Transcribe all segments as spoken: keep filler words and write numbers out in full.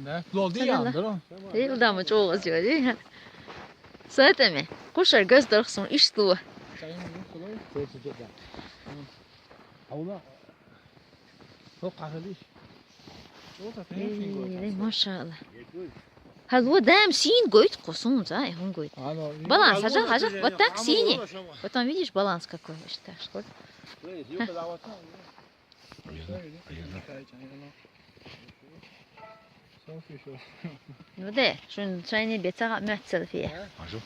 Да? Лол ди яндро. Ил дама чӀоагӀа аз йори. Сатаме. Кушар газ дарх сун ишлу. Аула. Хо къахалиш. Эй, машалла. Хазва дам син гойт, къосун за, э, хун гойт. Баланс, хажа, хажа, вот так синий. Потом видишь, баланс какой, что, что. Ну да, шун чайни бецага мецел фия. Хажа.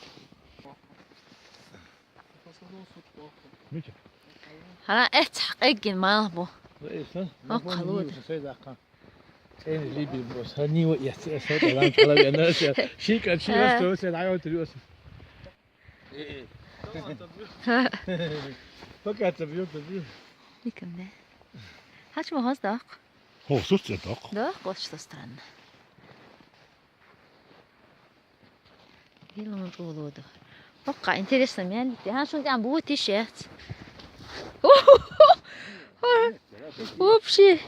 Хара эт хакъ эгин мал бу. Хо халуд. Эн либи бос. Хани ва яц эсо далан талаб янаш. Шика чи Э. Ас то се дайо триос. Пока это бьёт, это бьёт. Никем да. Хач мо хас дак. Хо, сус це дак. Да, вот что странно. Вилон улуду. Пока интересно, мен. Хан шун там будет ещё. Вообще.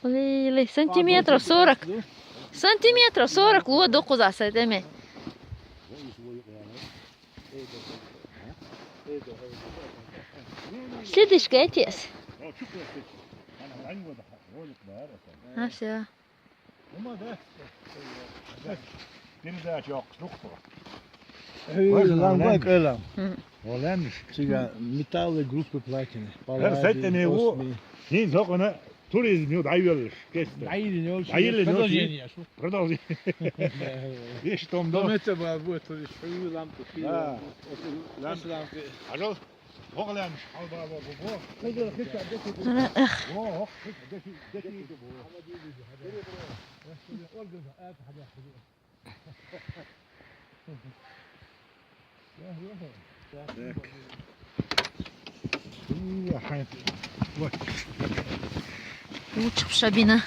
Или сантиметров сорок. Сантиметров сорок луо докузаса деме. Следишка этес. А, всё. Передача yok, yok. Вай, ламбай кэлам. Олан. Сига металлы группы платины. Her sette ne bu? Nin sokana turizm yok, ayıyoruz. Kesti. Ayırın yol. Ayırın yol. Продолжение. Продолжение. Есть там, да? Там это было, будет, то есть, лампы. Да. Лампы. Пожалуйста. Оглянешь, алба, алба, алба. Эх. Так. Учух шабина.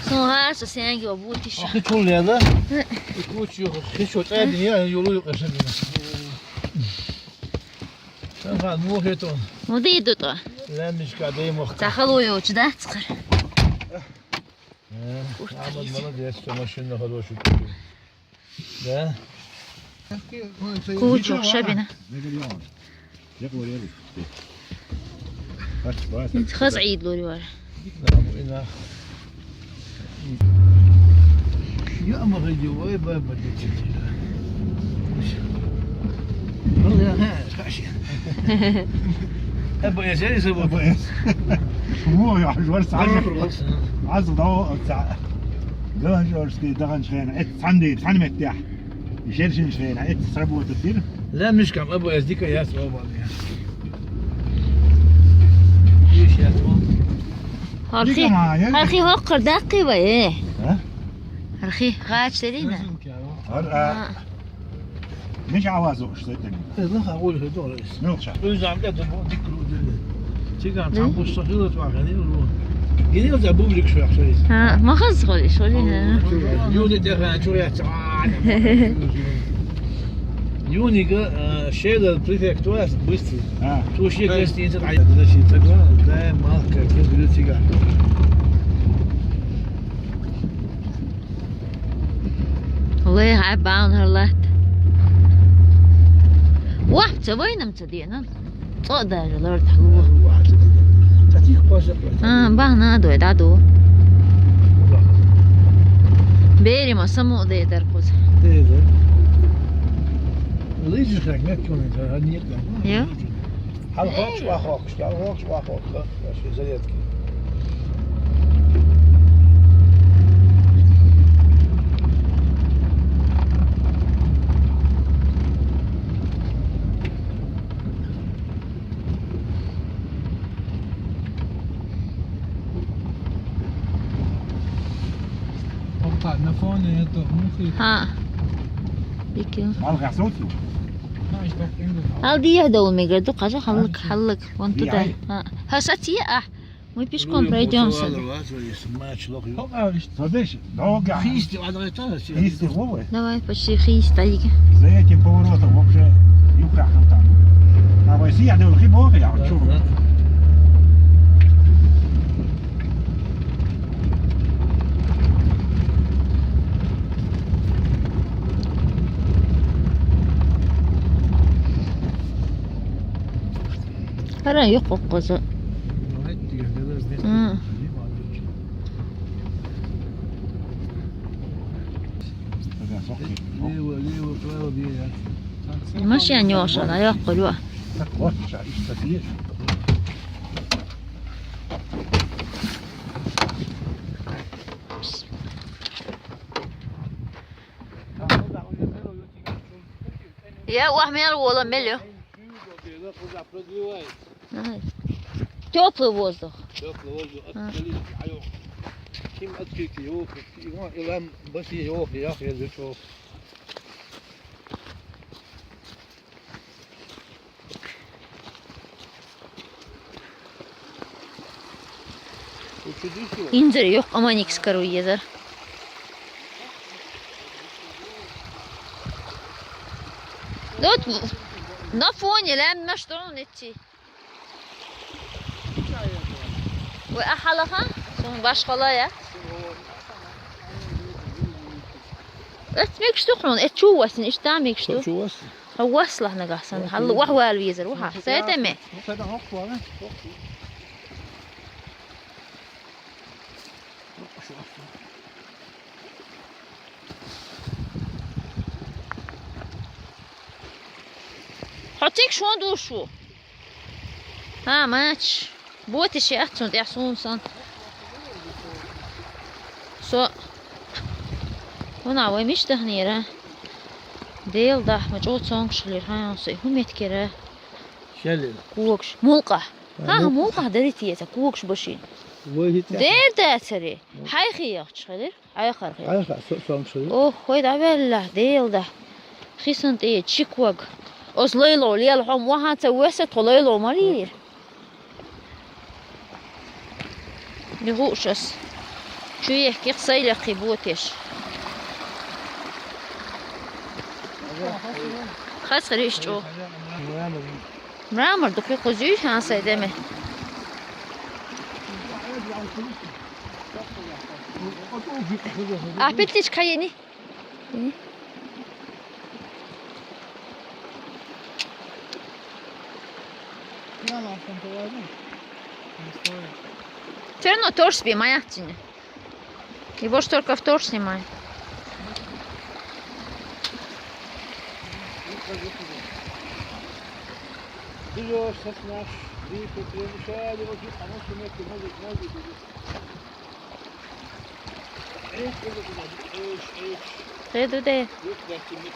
Сонга со сенги обутиш. Ахи тулледа. Учух хи шо тайдин я, юлу юкъа шабина. Сенга мухетон. Муди дуто. Лемишка дей мох. Цахалу ю чда цхар. Э, Куртка Мама, молодец, что машина хорошая. Да? Кучу шабина. Хаз ид лури вар. Я могу делать, бай, бай, бай. Ну, я, ха, ха, ха. Э, бай, я, я, я, я. Во, я, я, я, я. Аз доо за. Даган жорски, даган шхена. Эт санди, сан меття. Жершин шхена. Эт сработать дир. Ла мишкам, абу аз дика яс оба. Иш яс оба. Хархи, хархи хоккар даккы ва, э. А? Хархи, хач дедина. Ар, а. Миш аваз ош дедина. Э, ла хагул хедо. Ну, ша. Узам да дубу дикру дедина. Циган там бу сахилат ва гани ру. Гини за бублик шо яхши. Ха, махаз хол шо ли, ха. Юни де ха чу я. Юнига, э, шеда префектуас быстро. А. Ту ши гостиница ай. Значит, тогда да малка, как говорит, циган. Ле, хай баун харлат. Вах, цавайнам цадина. Цо даже лорд хлу. Татих пожа. А, ба, на, дой, да, ду. Бери ма саму де дар куз. Де, де. Лыжи шаг, нет, кроме, а, нет, да. Я? Хьалхокхаш вахокхаш, хьалхокхаш вахокхаш, хьалхокхаш, зарядки. Опа, на фоне это, мухи. Ха. Пикю. Мал гасоту. Алди я да умега, ду кажа халык, халык. Вон туда. Ха. Ха, сатия, а. Мы пешком пройдёмся. Давай, почти хист, а иге. За этим поворотом вообще юха там. А вы сия, да, хи бог, я чё? Ара юкъ уккъаза. М. Машин йоша, да, юкъ луа. Я, у Ахмел вола мелю. Теплый воздух. Теплый воздух. А. Открыли, а ё. Ким открытый, ё, и вон, и вам баси, ё, я, я, я, ё. Учудись, ё. Инзер ёх, аманикс кару езер. Вот на фоне лям на что он идти. Вай ахалаха, сун башхалая. Эт мекшту хун, эт чувасин, ишта мекшту. Чувас. Хавас лахна гасан, хал вах вал визер, ваха. Сайтеме. Хотик шун душу. Ха, мач. Ботиш яхцун тясун сан. Со. Вона вай миш дахнира. Дел дах, мач о цонг шлир, ха, со хумет кера. Шелил. Кугш. Мулка. Ха, мулка дарития, кугш баши. Вай хит. Дер да цари. Хай хиях чхалир. Айхар хи. Айха, со-, сом шуй. Ох, хой да велла, дел да. Хисан те чикваг. Оз лейло, лел хом ваха ца веса то лейло марир. Бигушас. Чуе ких сайла кибутеш. Хас хриш чо. Мрамор духи кузуй хан сайдеме. А петличка ени. Все равно торс би моя тине. Его ж только в торс снимай. Берёшь, сосна, липы, перемешали, вот здесь, а может, может, может, может. Эх, эх, эх, эх, эх. Хедуде. Вот так и мет.